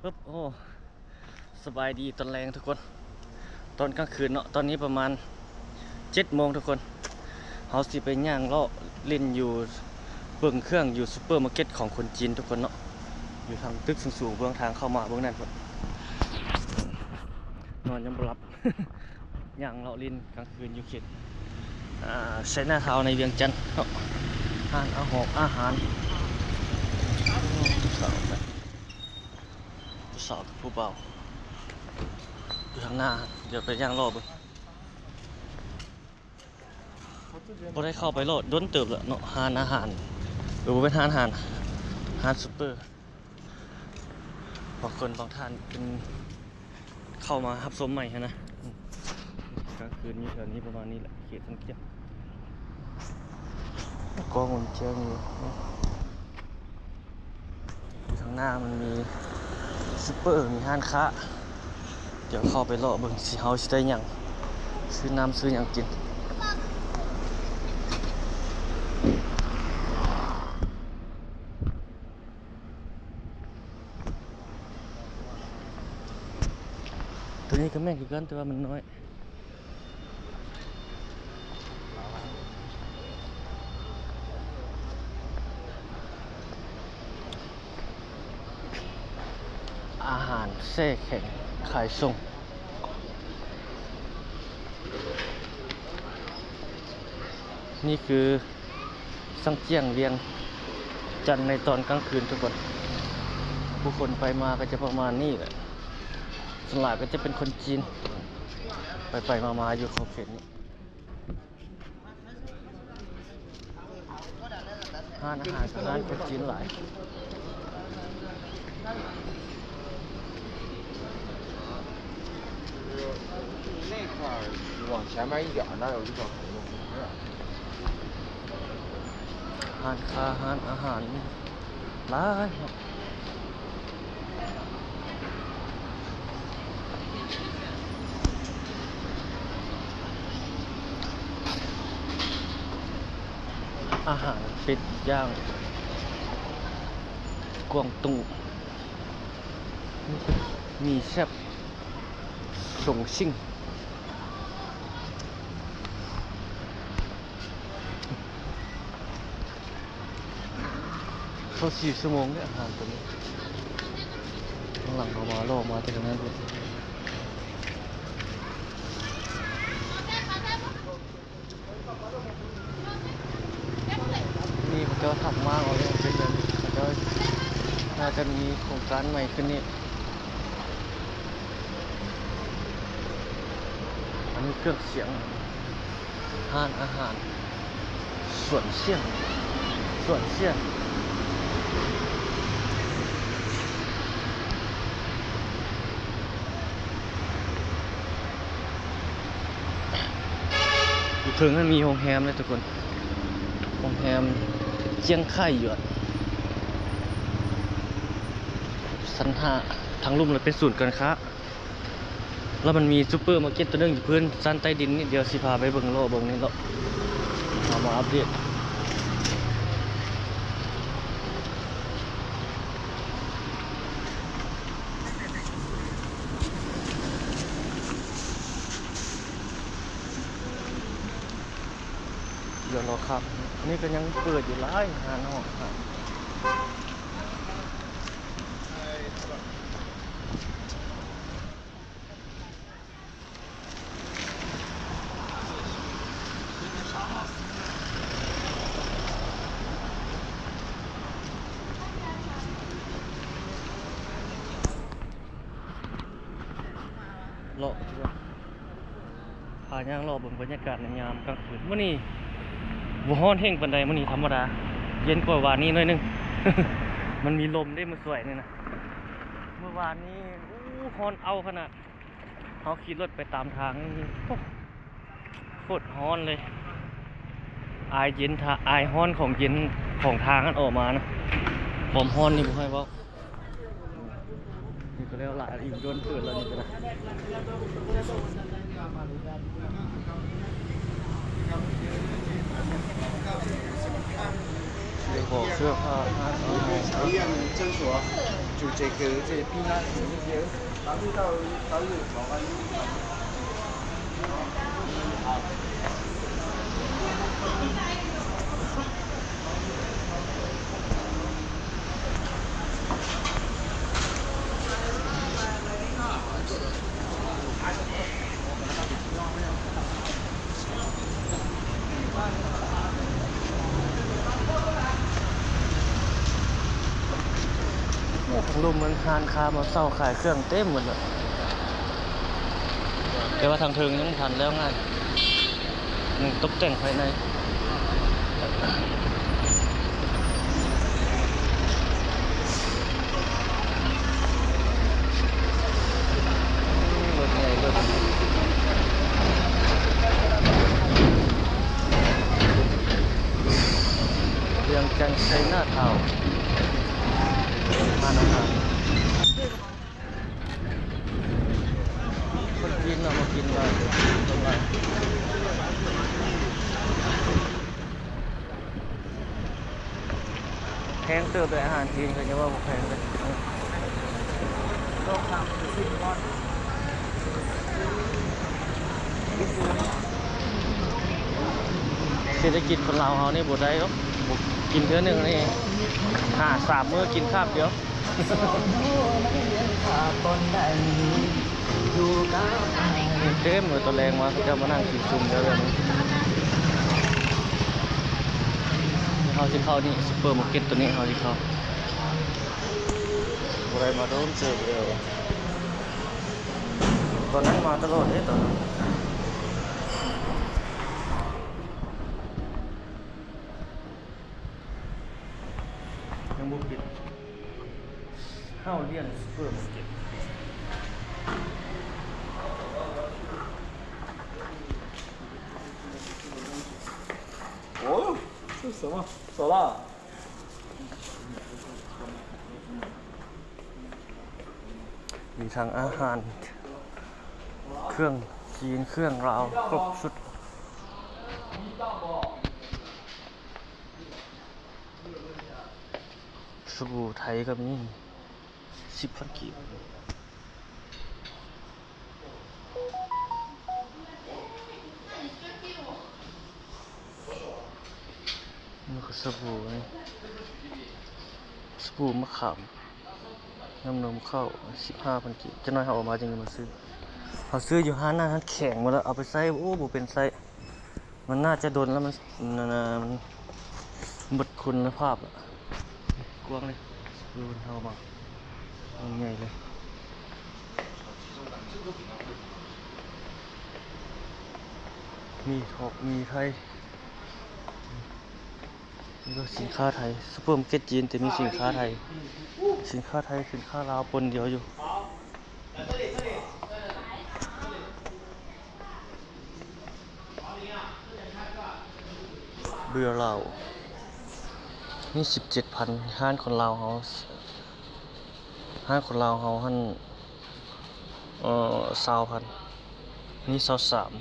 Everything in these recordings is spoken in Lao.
ປຶບ ໂອ້ ສະບາຍດີຕອນແລງທຸກຄົນ ຕອນກາງຄືນເນາະ ຕອນນີ້ປະມານເຈັດໂມງທຸກຄົນ ເຮົາຊິໄປຍ່າງເລາະຫຼິ້ນຢູ່ ເບິ່ງເຄື່ອງຢູ່ຊຸບເປີມາເກັດຂອງຄົນຈີນທຸກຄົນເນາະ ຢູ່ທາງຕຶກສູງໆເບື້ອງທາງເຂົ້າມາເບື້ອງນັ້ນພຸ້ນ ນອນຍັງບໍ່ຫຼັບ ຍ່າງເລາະຫຼິ້ນກາງຄືນຢູ່ເຂດ ອ່າ ໄຊນາທາວໃນວຽງຈັນເນາະ ຮ້ານອາຫອກອາຫານ ຜູ້ສາວ ຜູ້ສາວກັບຜູ້ບ່າວຢູ່ທາງໜ້າ ດຽວໄປຍ່າງເລາະເບິ່ງ ບໍ່ໄດ້ເຂົ້າໄປເລາະດົນເຕີບແລ້ວເນາະ ຮ້ານອາຫານ ເອີ ບໍ່ແມ່ນຮ້ານອາຫານ ຮ້ານຊຸບເປີ ບາງຄົນບາງທ່ານເປັນເຂົ້າມາຮັບຊົມໃໝ່ຫັ້ນນະ ກາງຄືນຢູ່ແຖວນີ້ປະມານນີ້ແຫຼະ ເຂດສັງກຽງ ກ້ອງມັນຈຽງຢູ່ ຢູ່ທາງໜ້າມັນມີຊຸບເປີ ມີຮ້ານຄ້າ ດຽວເຂົ້າໄປເລາະເບິ່ງຊິ ເຮົາຊິໄດ້ຫຍັງ ຊື້ນ້ຳຊື້ຫຍັງກິນ. ໂຕນີ້ກໍແມ່ນຄືກັນ ແຕ່ວ່າມັນນ້ອຍ. ອາຫານແຊ່ແຂງຂາຍສົ່ງ. ນີ້ຄືສັງກຽງວຽງຈັນໃນຕອນກາງຄືນທຸກຄົນ ຜູ້ຄົນໄປມາກໍຈະປະມານນີ້ແຫຼະ ສ່ວນຫຼາຍກໍຈະເປັນຄົນຈີນ ໄປໆມາໆຢູ່ຂອບເຂດນີ້. ຮ້ານອາຫານ ຮ້ານຄົນຈີນຫຼາຍ. ຮ້ານຄ້າ ຮ້ານອາຫານຫຼາຍເນາະ. ອາຫານເປັດຍ່າງກວາງຕຸ້ງ ໝີ່ແຊບ ສົງຊິ່ງ. ຊາວສີ່ຊົ່ວໂມງເດ້ອາຫານຕົວນີ້ ຂ້າງຫຼັງເຂົາມາລໍມາແຕ່ທາງນັ້ນພຸ້ນ ນີ້ເຂົາເຈົ້າຖັກມ້າງອອກເດ້ ເປັນແບບນີ້ ເຂົາເຈົ້າໜ້າຈະມີໂຄງການໃໝ່ຂຶ້ນນີ້ ອັນນີ້ເຄື່ອງສຽງ ຮ້ານອາຫານ ສວນຊຽງ ສວນຊຽງ ຢູ່ເທິງນັ້ນມີໂຮງແຮມເດ້ທຸກຄົນ ໂຮງແຮມຈຽງໄຄຢວນ ຊັ້ນຫ້າ ທາງລຸ່ມລະເປັນສູນການຄ້າ. ແລ້ວມັນມີຊຸບເປີມາເກັດຕົວໜຶ່ງຢູ່ພື້ນຊັ້ນໃຕ້ດິນນີ້ ດຽວຊິພາໄປເບິ່ງເລາະເບິ່ງນີ້ເລາະ ເອົາມາອັບເດດ. ດຽວລໍຄາບ ນີ້ກໍຍັງເປີດຢູ່ຫຼາຍຮ້ານອາຫານ. ເລາະ ພາຍ່າງເລາະເບິ່ງບັນຍາກາດໃນຍາມກາງຄືນ. ມື້ນີ້ບໍ່ຮ້ອນແຮງປານໃດ ມື້ນີ້ທຳມະດາ ເຢັນກວ່າວານນີ້ໜ້ອຍໜຶ່ງ ມັນມີລົມເດ້ມື້ສວຍນີ້ນະ. ມື້ວານນີ້ ໂອ້ ຮ້ອນເອົ້າຂະໜາດ. ເຮົາຂີ່ລົດໄປຕາມທາງ ໂອ້ ໂຄດຮ້ອນເລີຍ ອາຍເຢັນ ອາຍຮ້ອນຂອງເຢັນຂອງທາງນັ້ນອອກມານະ ຄວາມຮ້ອນນີ້ບໍ່ໃຫ້ເວົ້າ. ນີ້ກໍແລ້ວຫຼາຍອີກ ໂດນເຕີບແລ້ວນີ້ກໍໄດ້ ຊິ ບໍ່ເຊື່ອພາບ ໂອ້ ທາງລຸ່ມມັນຮ້ານຄ້າມາເຊົ່າຂາຍເຄື່ອງເຕັມໝົດເລີຍ ແຕ່ວ່າທາງເທິງຍັງບໍ່ທັນແລ້ວງານ. ຍັງຕົກແຕ່ງພາຍໃນ ລົດໃຫຍ່ ລົດ ວຽງຈັນໄຊນາທາວ ຮ້ານອາຫານ. ຄົນຈີນເນາະ ມາກິນຫຼາຍ ສ່ວນຫຼາຍ ແພງເຕີບເລີຍ ອາຫານຈີນເຂົາຈະວ່າບໍ່ແພງເລີຍ ໂລສາມສິບວອນ. ເສດຖະກິດຄົນລາວເຮົານີ້ບໍ່ໄດ້ດອກ ບໍ່ ກິນເທື່ອໜຶ່ງນີ້ ຫ້າ ສາມມື້ກິນຄາບດຽວ. ເຕັມເລີຍ ຕອນແລງມາເຂົາເຈົ້າມານັ່ງກິນຊຸມແຖວນີ້. ເຮົາຊິເຂົ້ານີ້ ຊຸບເປີມາເກັດໂຕນີ້ເຮົາຊິເຂົ້າ ບໍ່ໄດ້ມາໂດນເຕີບແລ້ວ ຕອນນັ້ນມາຕະຫຼອດເດ້ ຕອນນັ້ນ. ຍັງບໍ່ປິດ ເຮົາລ້ຽງຊຸບເປີມາເກັດ. ໂອ້ຍ ສວຍສວຍ ສວຍລະ ມີທັງອາຫານ ເຄື່ອງຈີນ ເຄື່ອງລາວ ຄົບຊຸດ. ສະບູໄທກໍມີ ສິບພັນກີບ. ມັນກໍສະບູນີ້ ສະບູມະຂາມ ນ້ຳນົມເຂົ້າ ສິບຫ້າພັນກີບ. ຈັກໜ້ອຍເຮົາອອກມາຈຶ່ງມາຊື້ ເຮົາຊື້ຢູ່ຮ້ານນັ້ນ ຮ້ານແຂງໝົດແລ້ວ ເອົາໄປໃຊ້ ໂອ້ ບໍ່ເປັນໃຊ້. ມັນໜ້າຈະດົນແລ້ວ ມັນ ນັ້ນນະ ມັນໝົດຄຸນນະພາບລະ. ກວ້າງເລີຍ ເບິ່ງເຮົາມາ ກວ້າງໃຫຍ່ເລີຍ. ມີທອກ ມີໄທ ມີແຕ່ສິນຄ້າໄທ. ຊຸບເປີມາເກັດຈີນ ແຕ່ມີສິນຄ້າໄທ ສິນຄ້າໄທ ສິນຄ້າລາວປົນດຽວຢູ່. ເບຍລາວ ນີ້ສິບເຈັດພັນ. ຮ້ານຄົນລາວເຮົາ ຮ້ານຄົນລາວເຮົາຫັ້ນ ເອີ ຊາວພັນ ນີ້ຊາວສາມ.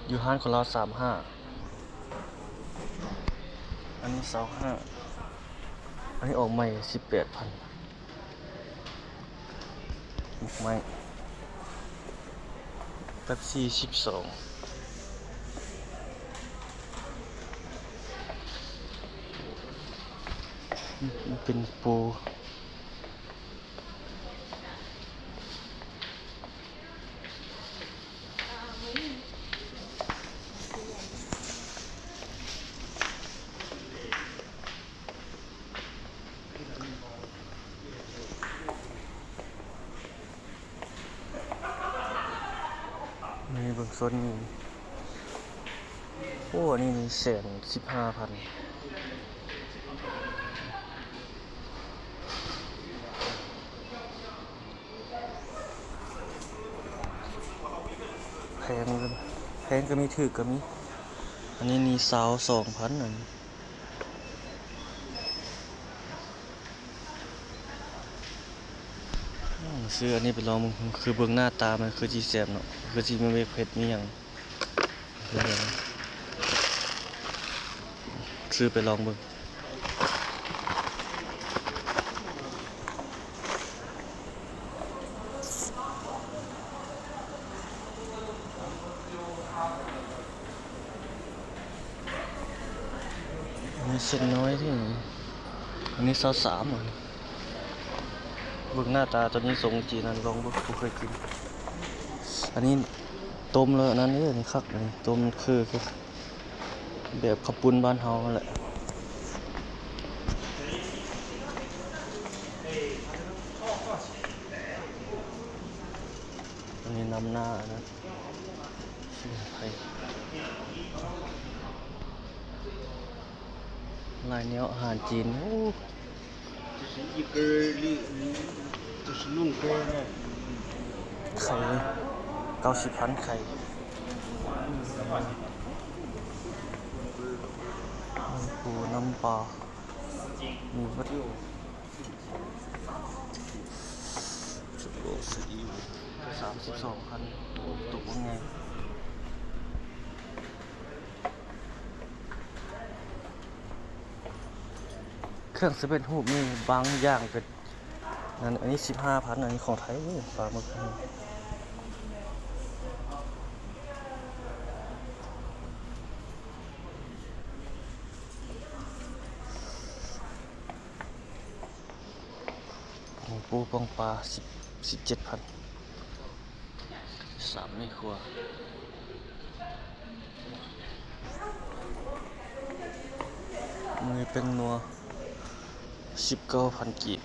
ຢູ່ຮ້ານຄົນລາວສາມຫ້າ ອັນນີ້ຊາວຫ້າ. ອັນນີ້ອອກໃໝ່ສິບແປດພັນ. ໝາກໄມ້ ແປັບຊີສິບສອງ. ເປັນໂປ. ນີ້ເບິ່ງໂຊນນີ້ ໂອ້ ອັນນີ້ນີ້ແສນສິບຫ້າພັນ. ແພງ ແພງກໍມີ ຖືກກໍມີ. ອັນນີ້ນີ້ຊາວສອງພັນ ອັນນີ້. ອືມ ຊື້ອັນນີ້ໄປລອງເບິ່ງ ຄືເບິ່ງໜ້າຕາມັນຄືຊິແຊບເນາະ ຄືຊິມີເຜັດມີຫຍັງ. ຄືຫຍັງ? ຊື້ໄປລອງເບິ່ງ. ອັນນີ້ເສັ້ນນ້ອຍເດ້ ອັນນີ້ຊາວສາມ ອັນນີ້ ເບິ່ງໜ້າຕາຕົວນີ້ຊົງຈີນນັ້ນ ລອງເບິ່ງ ບໍ່ເຄີຍກິນ. ອັນນີ້ຕົ້ມແລ້ວອັນນັ້ນເດ້ ອັນນີ້ຄັກ ອັນນີ້ຕົ້ມຄື ຄື ແບບເຂົ້າປຸ້ນບ້ານເຮົາຫັ້ນແຫຼະ. ອັນນີ້ນຳໜ້າອັນນັ້ນ ສະໝຸນໄພ ຫຼາຍແນວອາຫານຈີນ. ໂອ້ ໄຂ່ ເກົ້າສິບພັນ ໄຂ່ ນ້ຳປູ ນ້ຳປາ ມີເບິດ. ສາມສິບສອງພັນ ໂອ້ ໂຕບັກໃຫຍ່. ເຄື່ອງສຳເລັດຮູບນີ້ບາງຢ່າງກໍ ນັ້ນ ອັນນີ້ສິບຫ້າພັນ ອັນນີ້ຂອງໄທເດ້ ປາໝຶກ. ໂອ້ ປູປ່ອງປາ ສິບ ສິບເຈັດພັນ. ສາມແມ່ຄົວ ມີແປ້ງນົວ ສິບເກົ້າພັນກີບ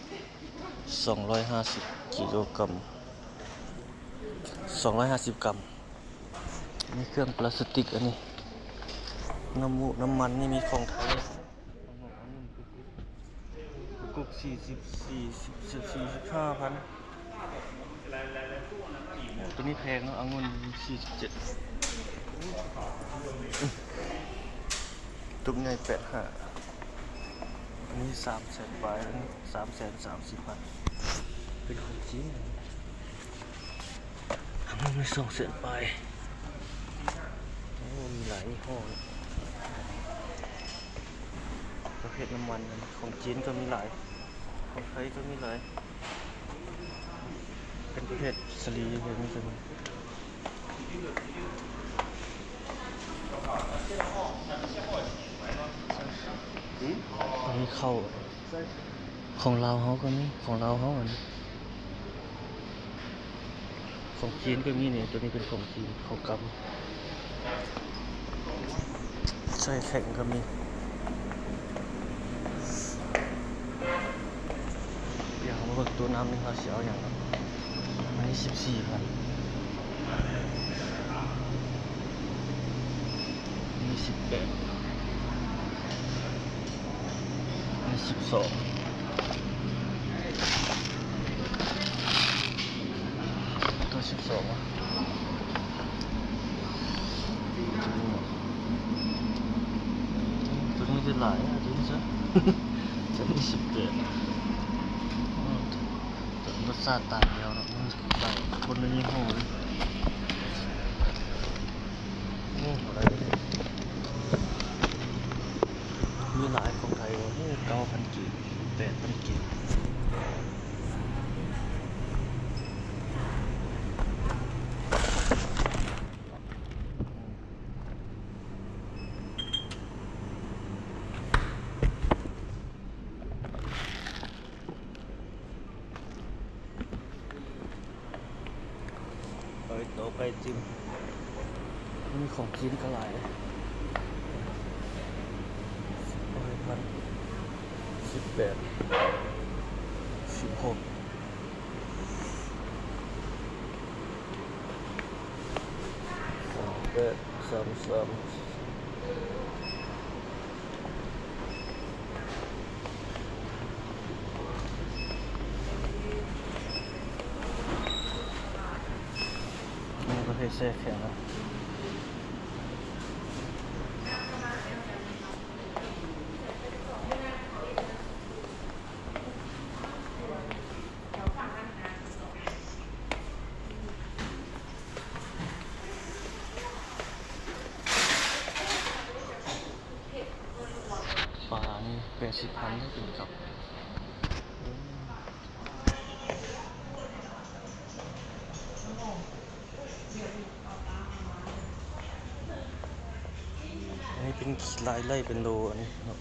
ສອງຮ້ອຍຫ້າສິບກິໂລກຣາມ ສອງຮ້ອຍຫ້າສິບກຣາມ. ມີເຄື່ອງປລາສຕິກ ອັນນີ້ ນ້ຳມູກນ້ຳມັນນີ້ມີຂອງໄທ. ກຸກສີ່ສິບສີ່ ສິບສີ່ ສິບຫ້າພັນ. ໂອ້ ໂຕນີ້ແພງເນາະ ອະງຸ່ນສີ່ສິບເຈັດ ຕຸກໃຫຍ່ແປດຫ້າ. ອັນນີ້ສາມແສນປາຍ ອັນນີ້ສາມແສນສາມສິບພັນ ເປັນຂອງຈີນ. ອັນນີ້ສອງແສນປາຍ. ໂອ້ ມີຫຼາຍຍີ່ຫໍ້ ປະເພດນ້ຳມັນ ຂອງຈີນກໍມີຫຼາຍ ຂອງໄທກໍມີຫຼາຍ ເປັນປະເພດສາລີ ເປັນ ອັນນີ້ເຂົ້າ ຂອງລາວເຮົາກໍມີ ຂອງລາວເຮົາອັນນີ້ ຂອງຈີນກໍມີນີ້ ໂຕນີ້ເປັນຂອງຈີນ ເຂົ້າກຳ ໄສ້ແຂງກໍມີ. ດຽວເຮົາມາເບິ່ງຕູ້ນ້ຳນີ້ ເຮົາຊິເອົາຫຍັງເນາະ. ອັນນີ້ສິບສີ່ພັນ ອັນນີ້ສິບແປດ ອັນນີ້ສິບສອງ ຕົວສິບສອງ ອະ ໂຕນີ້ໄດ້ຫຼາຍ ໂຕນີ້ຊະ ໂຕນີ້ສິບແປດ ໂອ້ ລົດຊາດຕ່າງແນວເນາະ ມັນຫຼາຍຄົນລະຍີ່ຫໍ້ເລີຍ. ໂອ້ ມີຫຼາຍຂອງໄທບໍ່ ເກົ້າພັນກີບ ແປດພັນກີບ. ໄປຕໍ່ໄປຕິມ ມີຂອງກິນກໍຫຼາຍເດ້ ສິບແປດ ສິບຫົກ ສາມແປດ ສາມສາມ. ອັນນີ້ປະເພດແຊ່ແຂງເນາະ. ແປດສິບພັນເດ້ ເປັນກັບ ອັນນີ້ເປັນລາຍໄລ່ເປັນໂລ ອັນນີ້ເນາະ.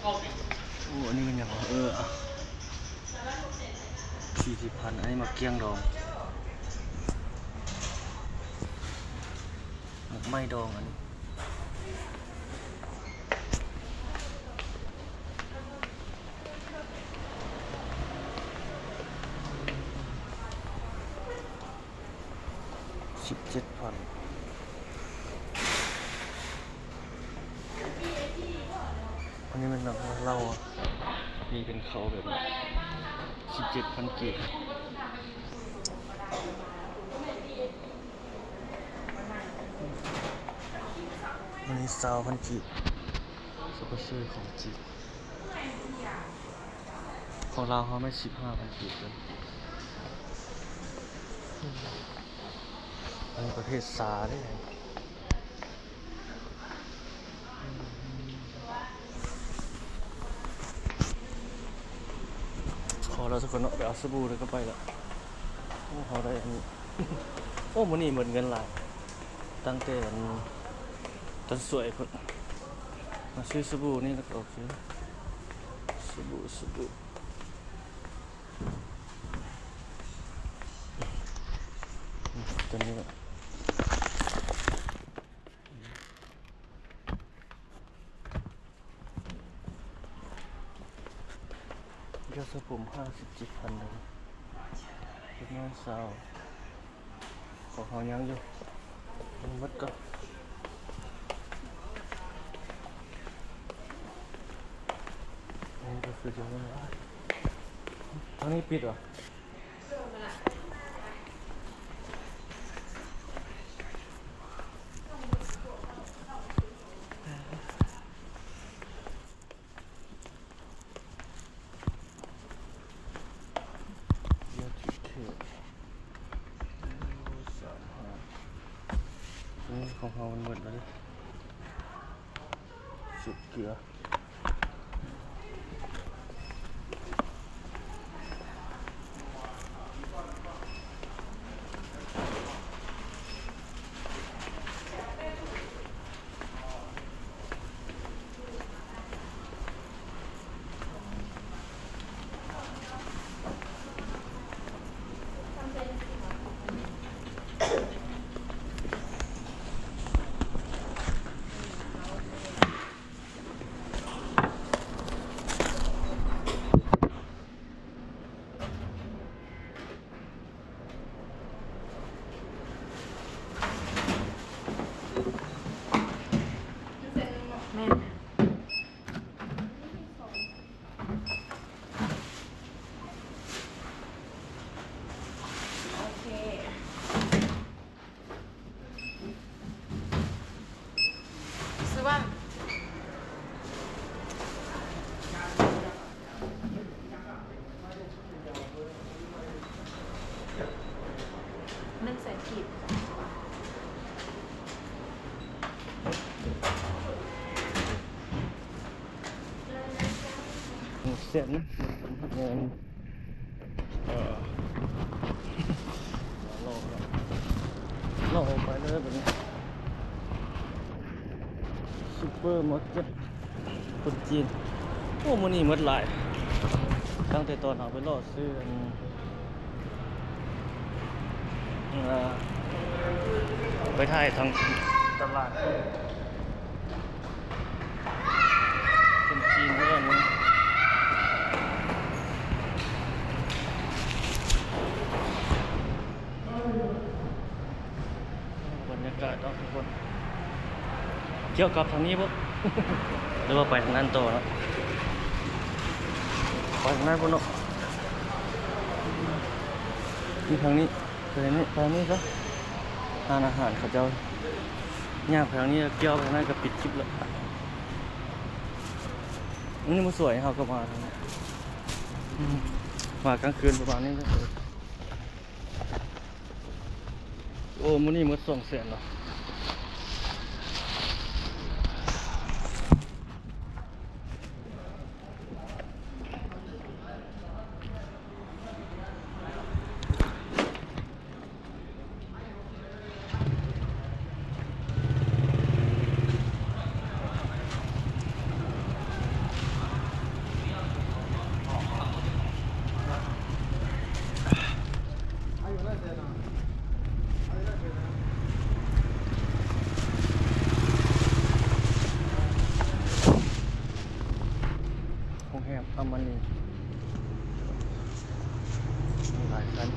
ໂອ້ ອັນນີ້ແມ່ນຫຍັງວະ? ເອີ ສີ່ສິບພັນ. ອັນນີ້ໝາກກ້ຽງດອງ ໝາກໄມ້ດອງ ອັນນີ້ ສິບເຈັດພັນ. ອັນນີ້ແມ່ນໜັງເຫຼົ່າ ມີເປັນເຂົ້າແບບນີ້ ສິບເຈັດພັນກີບ. ອັນນີ້ຊາວພັນກີບ ສະປອນເຊີຂອງຈີນ. ຂອງລາວເຮົາແມ່ນສິບຫ້າພັນກີບເດີ. ອັນນີ້ປະເພດຊາເດ້. ຂໍລາທຸກຄົນເນາະ ໄປເອົາສະບູແລ້ວກໍໄປລະ. ໂອ້ ເຮົາໄດ້ອັນນີ້ ໂອ້ ມື້ນີ້ໝົດເງິນຫຼາຍ ຕັ້ງແຕ່ອັນ ຕອນສວຍພຸ້ນ ມາຊື້ສະບູນີ້ແລ້ວກໍໂອເຄ. ສະບູ ສະບູ ຕົວນີ້ແຫຼະ. ຢາສະຜົມຫ້າສິບເຈັດພັນເດີ ເດັກນ້ອຍຊາວ. ຂອງເຮົາຍັງຢູ່ ຍັງບໍ່ໝົດກ່ອນ. ອັນນີ້ກໍຄືຈະໝົດແລ້ວ ທາງນີ້ປິດຫວາ? ຢາຕິເທດ ສາມຫ້າ ນີ້ຂອງເຮົາມັນໝົດແລ້ວເດ້ ສຸກເກືອ. ແມ່ນ ໂອເຄ. ໜຶ່ງແສນກີບ. ແສນ ເອີ ເລາະ ເລາະ ເລາະອອກໄປເລີຍບາດນີ້ ຊຸບເປີມາເກັດຄົນຈີນ. ໂອ້ ມື້ນີ້ໝົດຫຼາຍ ຕັ້ງແຕ່ຕອນເຮົາໄປເລາະຊື້ອັນ ເອີ ໄປຖ່າຍທາງຕະຫຼາດ ຄົນຈີນເພິ່ນ ບັນຍາກາດເນາະທຸກຄົນ. ກ່ຽວກັບທາງນີ້ບໍ່ ຫຼືວ່າໄປທາງນັ້ນຕໍ່ເນາະ? ໄປທາງນັ້ນພຸ້ນເນາະ. ນີ້ທາງນີ້ ໄປນີ້ ໄປນີ້ຊະ ຮ້ານອາຫານເຂົາເຈົ້າ. ຍ່າງໄປທາງນີ້ ກ່ຽວໄປທາງນັ້ນກໍປິດຄລິບແລ້ວ. ອັນນີ້ບໍ່ສວຍ ເຮົາກໍມາທາງນີ້ ອືມ ມາກາງຄືນປະມານນີ້ແຫຼະ. ໂອ້ ມື້ນີ້ໝົດສອງແສນເນາະ. ໂຮງແຮມອາມານີ ມີຫຼາຍຄັນ.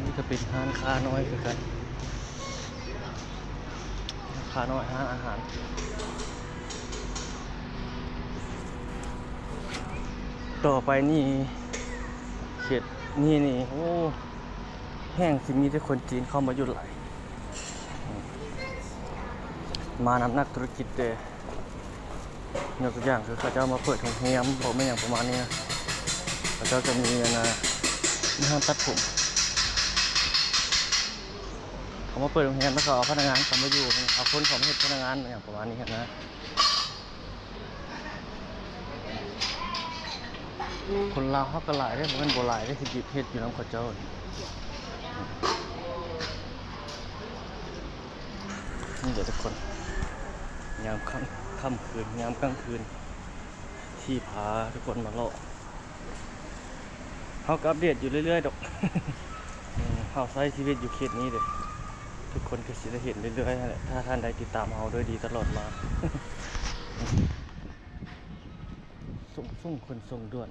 ນີ້ກໍເປັນຮ້ານຄ້ານ້ອຍຄືກັນ ຮ້ານຄ້ານ້ອຍ ຮ້ານອາຫານ. ຕໍ່ໄປນີ້ ເຂດນີ້ນີ້ ໂອ້ ແຮ່ງຊິມີແຕ່ຄົນຈີນເຂົ້າມາຢູ່ຫຼາຍ ມານຳນັກທຸລະກິດເດ້. ຍົກຕົວຢ່າງຄືເຂົາເຈົ້າມາເປີດໂຮງແຮມ ບໍ່ແມ່ນຫຍັງປະມານນີ້ນະ, ເຂົາເຈົ້າຈະມີອັນນະ ມີຮ້ານຕັດຜົມ. ເຂົາມາເປີດໂຮງແຮມ ແລ້ວເຂົາເອົາພະນັກງານເຂົ້າມາຢູ່, ເອົາຄົນເຂົ້າມາເຮັດພະນັກງານຫຍັງປະມານນີ້ຫັ້ນນະ. ຄົນລາວເຮົາກໍຫຼາຍເດ້ ບໍ່ແມ່ນບໍ່ຫຼາຍເດ້ ທີ່ເຮັດຢູ່ນຳເຂົາເຈົ້າ. ນີ້ແຫຼະທຸກຄົນ ຍາມຄ່ຳ ຄ່ຳຄືນ ຍາມກາງຄືນ ທີ່ພາທຸກຄົນມາເລາະ. ເຮົາກໍອັບເດດຢູ່ເລື້ອຍໆດອກ. ເຮົາໃຊ້ຊີວິດຢູ່ເຂດນີ້ເດ້ ທຸກຄົນກໍຊິໄດ້ເຫັນເລື້ອຍໆຫັ້ນແຫຼະ ຖ້າທ່ານໃດຕິດຕາມເຮົາໂດຍດີຕະຫຼອດມາ. ສົ່ງ ສົ່ງ ຂົນສົ່ງດ່ວນ.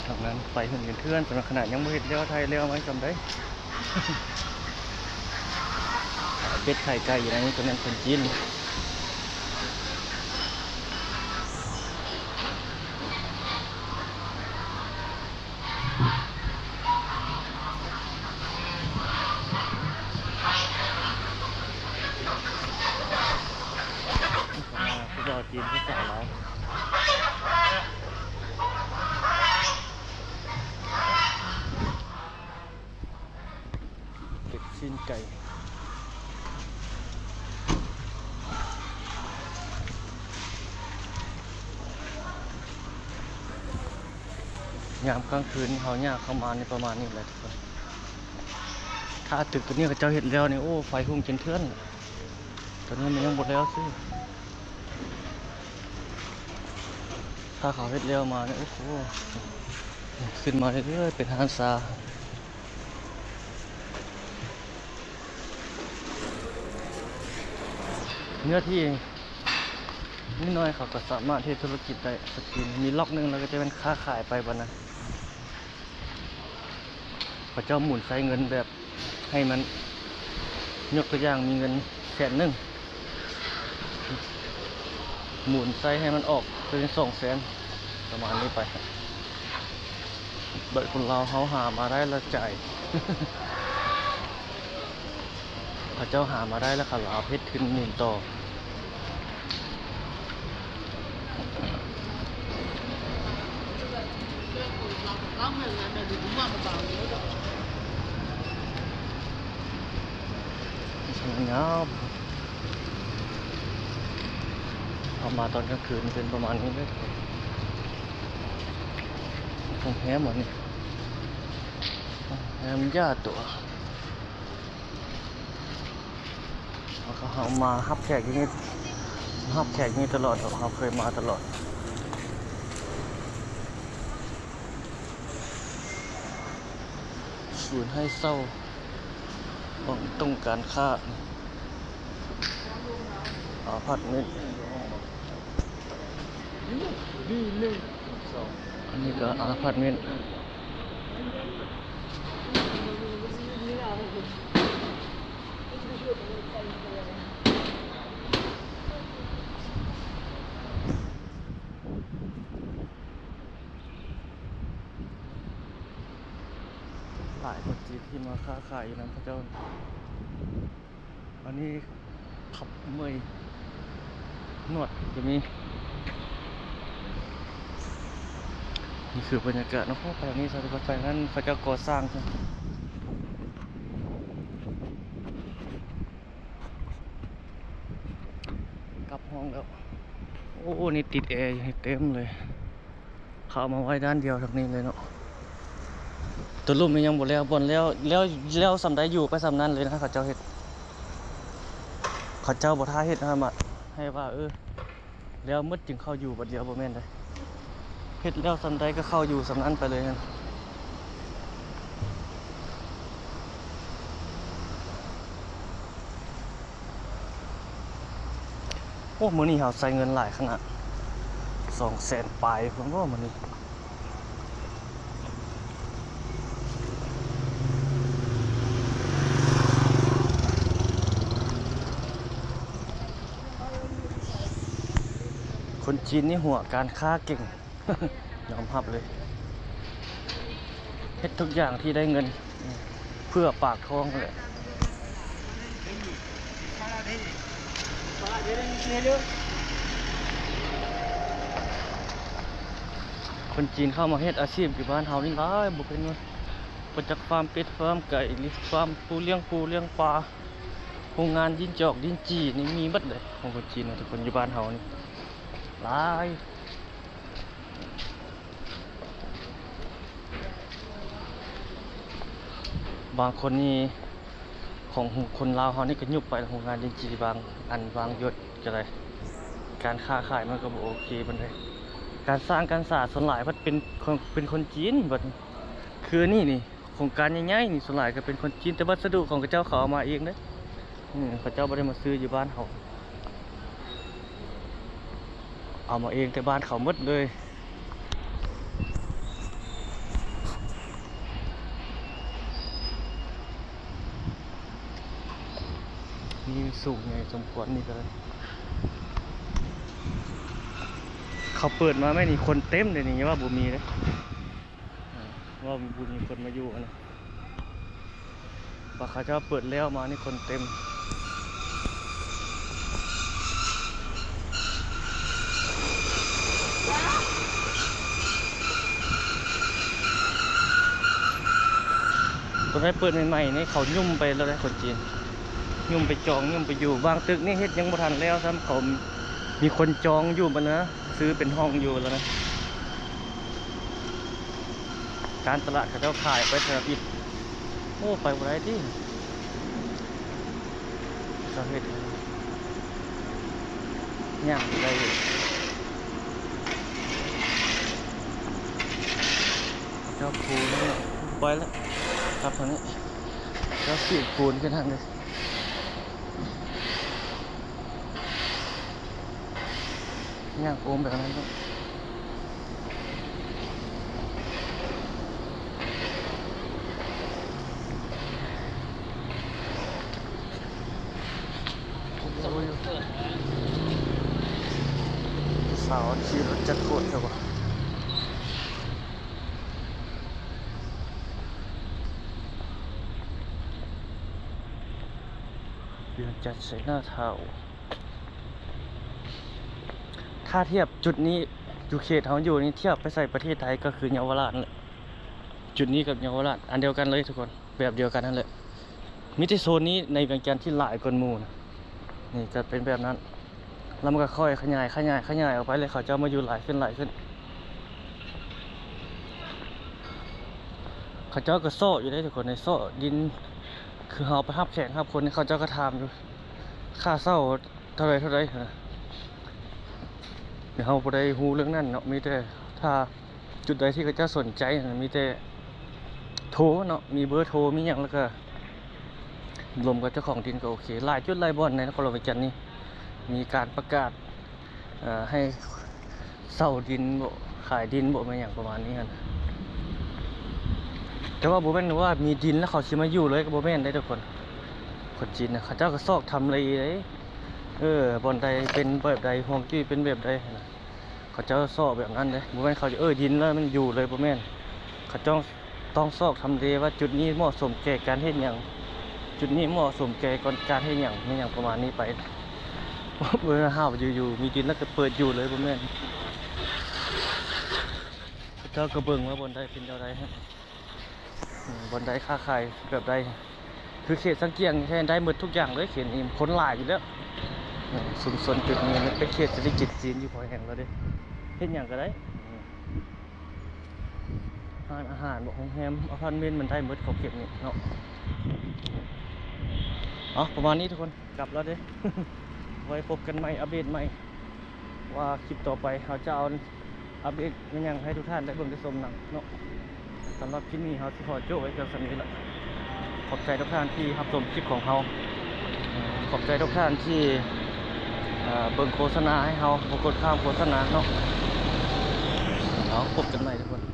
ທາງນັ້ນໄຟຮຸ່ນເຖື່ອນໆ ສ່ຳລັບຂະໜາດຍັງບໍ່ເຮັດແລ້ວ ຖ່າຍແລ້ວມາສ່ຳໃດ. ເປັດໄຂ່ໄກ່ຢູ່ໃນນີ້ ຕົວນັ້ນຄົນຈີນ. ຜູ້ບ່າວຈີນ ຜູ້ສາວລາວ. ເປັດຊີ້ນໄກ່. ຍາມກາງຄືນເຮົາຍ່າງເຂົ້າມານີ້ປະມານນີ້ແຫຼະທຸກຄົນ. ຖ້າຕຶກຕົວນີ້ເຂົາເຈົ້າເຮັດແລ້ວນີ້ ໂອ້ ໄຟຮຸ່ນເຖື່ອນໆ. ຕົວນີ້ມັນຍັງບໍ່ແລ້ວຊື່. ຖ້າເຂົາເຮັດແລ້ວມານີ້ ໂອ້ໂຫ ຂຶ້ນມາເລື້ອຍໆ ເປັນຮ້ານຊາ. ເນື້ອທີ່ ນິດໜ້ອຍເຂົາກໍສາມາດເຮັດທຸລະກິດໄດ້. ມີລັອກໜຶ່ງ ແລ້ວກໍຈະແມ່ນຄ້າຂາຍໄປບັດນັ້ນ. ເຂົາເຈົ້າໝູນໃຊ້ເງິນແບບໃຫ້ມັນ ຍົກຕົວຢ່າງມີເງິນແສນໜຶ່ງ ໝູນໃຊ້ໃຫ້ມັນອອກເປັນສອງແສນ ປະມານນີ້ໄປ. ບັດຄົນລາວເຮົາຫາມາໄດ້ແລ້ວຈ່າຍ. ເຂົາເຈົ້າຫາມາໄດ້ແລ້ວ ເຂົາເອົາເຮັດທຶນໝູນຕໍ່. ຍາວ ເຮົາມາຕອນກາງຄືນເປັນປະມານນີ້ເດີ. ໂຮງແຮມອັນນີ້ ໂຮງແຮມຢາຕົວະ. ເຮົາມາຮັບແຂກຢູ່ນີ້ ຮັບແຂກຢູ່ນີ້ຕະຫຼອດ ເຮົາເຄີຍມາຕະຫຼອດ. ສູນໃຫ້ເຊົ່າ ຫ້ອງຕ້ອງການຄ້າ ອາພາດເມັນ. ອັນນີ້ກໍອາພາດເມັນ. ເ ຫຼາຍຄົນຈີນທີ່ມາຄ້າຂາຍຢູ່ນຳເຂົາເຈົ້າ. ອັນນີ້ຂັບເມື່ອຍນວດກໍມີ. ນີ້ຄືບັນຍາກາດເນາະ. ໄປທາງນີ້ ໄປທາງນັ້ນ ເຂົາເຈົ້າກໍ່ສ້າງ. ກັບຫ້ອງແລ້ວ. ໂອ້ ນີ້ຕິດແອຢູ່ນີ້ເຕັມເລີຍ. ເຂົາເອົາມາໄວ້ດ້ານດຽວທາງນີ້ເລີຍເນາະ. ຕົວລຸ່ມນີ້ຍັງບໍ່ແລ້ວ. ບ່ອນແລ້ວ ແລ້ວ ແລ້ວສ່ຳໃດຢູ່ໄປສ່ຳນັ້ນເລີຍນະ. ເຂົາເຈົ້າເຮັດ ເຂົາເຈົ້າບໍ່ຖ້າເຮັດໃຫ້ມາ ໃຫ້ວ່າ ເອີ ແລ້ວໝົດຈຶ່ງເຂົ້າຢູ່ບາດດຽວ ບໍ່ແມ່ນເດ້. ເຮັດແລ້ວສ່ຳໃດກໍເຂົ້າຢູ່ສ່ຳນັ້ນໄປເລີຍ. ໂອ້ ມື້ນີ້ເຮົາໃຊ້ເງິນຫຼາຍຂະໜາດ ສອງແສນປາຍພຸ້ນບໍ່ມື້ນີ້. ຄົນຈີນນີ້ຫົວການຄ້າເກັ່ງ. ຍອມຮັບເລີຍ ເຮັດທຸກຢ່າງທີ່ໄດ້ເງິນ ເພື່ອປາກທ້ອງນັ້ນແຫຼະ. ຄົນຈີນເຂົ້າມາເຮັດອາຊີບຢູ່ບ້ານເຮົານີ້ຫຼາຍ ບໍ່ເປັນວ່າ ບໍ່ຈັກຟາມເປັດ ຟາມໄກ່ ຫຼື ຟາມປູລ້ຽງປູລ້ຽງປາ ໂຮງງານດິນຈອກດິນຈີ່ນີ້ມີເບິດເລີຍ ຂອງຄົນຈີນນະທຸກຄົນ. ຢູ່ບ້ານເຮົານີ້ຫຼາຍ. ບາງຄົນນີ້ ຂອງຄົນລາວເຮົານີ້ກໍຍຸບໄປແລ້ວ ໂຮງງານດິນຈີ່ບາງອັນ ບາງຢູ່ກໍໄດ້. ການຄ້າຂາຍມັນກໍບໍ່ໂອເຄປານໃດ. ການສ້າງການສາສ່ວນຫຼາຍພັດເປັນຄົນ ເປັນຄົນຈີນບັດນີ້. ຄືອັນນີ້ນີ້ ໂຄງການໃຫຍ່ໆນີ້ ສ່ວນຫຼາຍກໍເປັນຄົນຈີນ ແຕ່ວັດສະດຸຂອງເຂົາເຈົ້າ ເຂົາເອົາມາເອງເດ້. ອືມ ເຂົາເຈົ້າບໍ່ໄດ້ມາຊື້ຢູ່ບ້ານເຮົາ ເອົາມາເອງແຕ່ບ້ານເຂົາໝົດເລີຍ. ນີ້ສູງໃຫຍ່ສົມຄວນ ນີ້ກໍໄດ້. ເຂົາເປີດມາແມ່ນນີ້ຄົນເຕັມເດ້ນີ້ ຢ່າວ່າບໍ່ມີເດ້. ອ່າ ວ່າບໍ່ມີຄົນມາຢູ່ຫັ້ນນະ ວ່າເຂົາເຈົ້າເປີດແລ້ວມານີ້ຄົນເຕັມ. ຕອນໄດ້ເປີດໃໝ່ໆນີ້ ເຂົາຍຸ່ມໄປແລ້ວເດ້ ຄົນຈີນ ຍຸ່ມໄປຈອງ ຍຸ່ມໄປຢູ່. ບາງຕຶກນີ້ເຮັດຍັງບໍ່ທັນແລ້ວຊ້ຳ ເຂົາມີຄົນຈອງຢູ່ໝົດແລ້ວນະ ຊື້ເປັນຫ້ອງຢູ່ແລ້ວນະ. ການຕະຫຼາດເຂົາເຈົ້າຂາຍໄປເທື່ອອີກ. ໂອ້ ໄປບໍ່ໄດ້ຕິ ເຂົາເຮັດຫຍັງບໍ່ໄດ້ຢູ່. ເຈົ້າປູນ ໄປແລ້ວ ກັບທາງນີ້ ເຈົ້າສີດປູນຂຶ້ນທາງນີ້. ຍ່າງໂອມແບບນັ້ນເນາະ. ສາວຂີ່ລົດຈັກໂຄດເທື່ອບໍ່? ວຽງຈັນໄຊນາທາວນ໌. ຖ້າທຽບຈຸດນີ້ ຢູ່ເຂດເຮົາຢູ່ນີ້ ທຽບໄປໃສ່ປະເທດໄທກໍຄືເຍົາວະລາດນັ້ນແຫຼະ. ຈຸດນີ້ກັບເຍົາວະລາດອັນດຽວກັນເລີຍທຸກຄົນ ແບບດຽວກັນຫັ້ນແຫຼະ. ມີແຕ່ໂຊນນີ້ໃນວຽງຈັນທີ່ຫຼາຍກວ່າໝູ່ນະ. ນີ້ກໍເປັນແບບນັ້ນ ແລ້ວມັນກໍຄ່ອຍຂະຫຍາຍ ຂະຫຍາຍ ຂະຫຍາຍອອກໄປ ແລ້ວເຂົາເຈົ້າມາຢູ່ຫຼາຍຂຶ້ນ ຫຼາຍຂຶ້ນ. ເຂົາເຈົ້າກໍເຊາະຢູ່ເດ້ທຸກຄົນ ໃນເຊາະດິນ ຄືເຮົາໄປຮັບແຂກຮັບຄົນ ເຂົາເຈົ້າກໍຖາມຢູ່ ຄ່າເຊົ່າເທົ່າໃດ ເທົ່າໃດຫັ້ນນະ. ແຕ່ເຮົາບໍ່ໄດ້ຮູ້ເລື່ອງນັ້ນເນາະ ມີແຕ່ຖ້າຈຸດໃດທີ່ເຂົາເຈົ້າສົນໃຈຫັ້ນນະ ມີແຕ່ໂທເນາະ ມີເບີໂທ ມີຫຍັງ ແລ້ວກໍລົມກັບເຈົ້າຂອງດິນກໍໂອເຄ. ຫຼາຍຈຸດຫຼາຍບ່ອນໃນນະຄອນຫຼວງວຽງຈັນນີ້ ມີການປະກາດ ເອີ ໃຫ້ເຊົ່າດິນບໍ ຂາຍດິນບໍ ແມ່ນຫຍັງປະມານນີ້ຫັ້ນ. ແຕ່ວ່າບໍ່ແມ່ນວ່າມີດິນແລ້ວເຂົາຊິມາຢູ່ເລີຍ ກໍບໍ່ແມ່ນເດ້ທຸກຄົນ. ຄົນຈີນນະ ເຂົາເຈົ້າກໍຊອກທຳເລເດ້ ເອີ ບ່ອນໃດເປັນແບບໃດ ຮວງຈຸ້ຍເປັນແບບໃດຫັ້ນນະ ເຂົາເຈົ້າຊອກແບບນັ້ນເດ້. ບໍ່ແມ່ນເຂົາຈະ ເອີ ດິນແລ້ວມັນຢູ່ເລີຍ ບໍ່ແມ່ນ. ເຂົາເຈົ້າ ຕ້ອງຊອກທຳເລວ່າຈຸດນີ້ເໝາະສົມແກ່ການເຮັດຫຍັງ, ຈຸດນີ້ເໝາະສົມແກ່ການເຮັດຫຍັງ ແມ່ນຫຍັງປະມານນີ້ໄປ. ບໍ່ແມ່ນວ່າເຮົາຢູ່ໆ ມີດິນແລ້ວກໍເປີດຢູ່ເລີຍ, ບໍ່ແມ່ນ. ເຂົາເຈົ້າກໍເບິ່ງວ່າບ່ອນໃດເປັນແນວໃດ ບ່ອນໃດຄ້າຂາຍແບບໃດ. ຄືເຂດສັງກຽງແທ້ໄດ້ໝົດທຸກຢ່າງເລີຍ, ເຂດນີ້ຄົນຫຼາຍຢູ່ແລ້ວ. ຊຸມຊົນຈຸດນີ້ມັນເປັນເຂດເສດຖະກິດຈີນຢູ່ພໍແຮງແລ້ວເດ້, ເຮັດຫຍັງກໍໄດ້. ຮ້ານອາຫານບໍ ໂຮງແຮມ ອາພາດເມັນ ມັນໄດ້ໝົດເຂົາເກັບນີ້ເນາະ. ເອົາ ປະມານນີ້ທຸກຄົນ ກັບແລ້ວເດ້. ໄວ້ພົບກັນໃໝ່ ອັບເດດໃໝ່ ວ່າຄລິບຕໍ່ໄປເຮົາຈະເອົາອັບເດດແມ່ນຫຍັງໃຫ້ທຸກທ່ານໄດ້ເບິ່ງໄດ້ຊົມນຳເນາະ. ສຳລັບຄລິບນີ້ເຮົາຊິຂໍໂຈ້ໄວ້ພຽງສ່ຳນີ້ລະ. ຂອບໃຈທຸກທ່ານທີ່ຮັບຊົມຄລິບຂອງເຮົາ, ຂອບໃຈທຸກທ່ານທີ່ ເອີ ເບິ່ງໂຄສະນາໃຫ້ເຮົາ, ບໍ່ກົດຂ້າມໂຄສະນາເນາະ. ເອົາ ພົບກັນໃໝ່ທຸກຄົນ.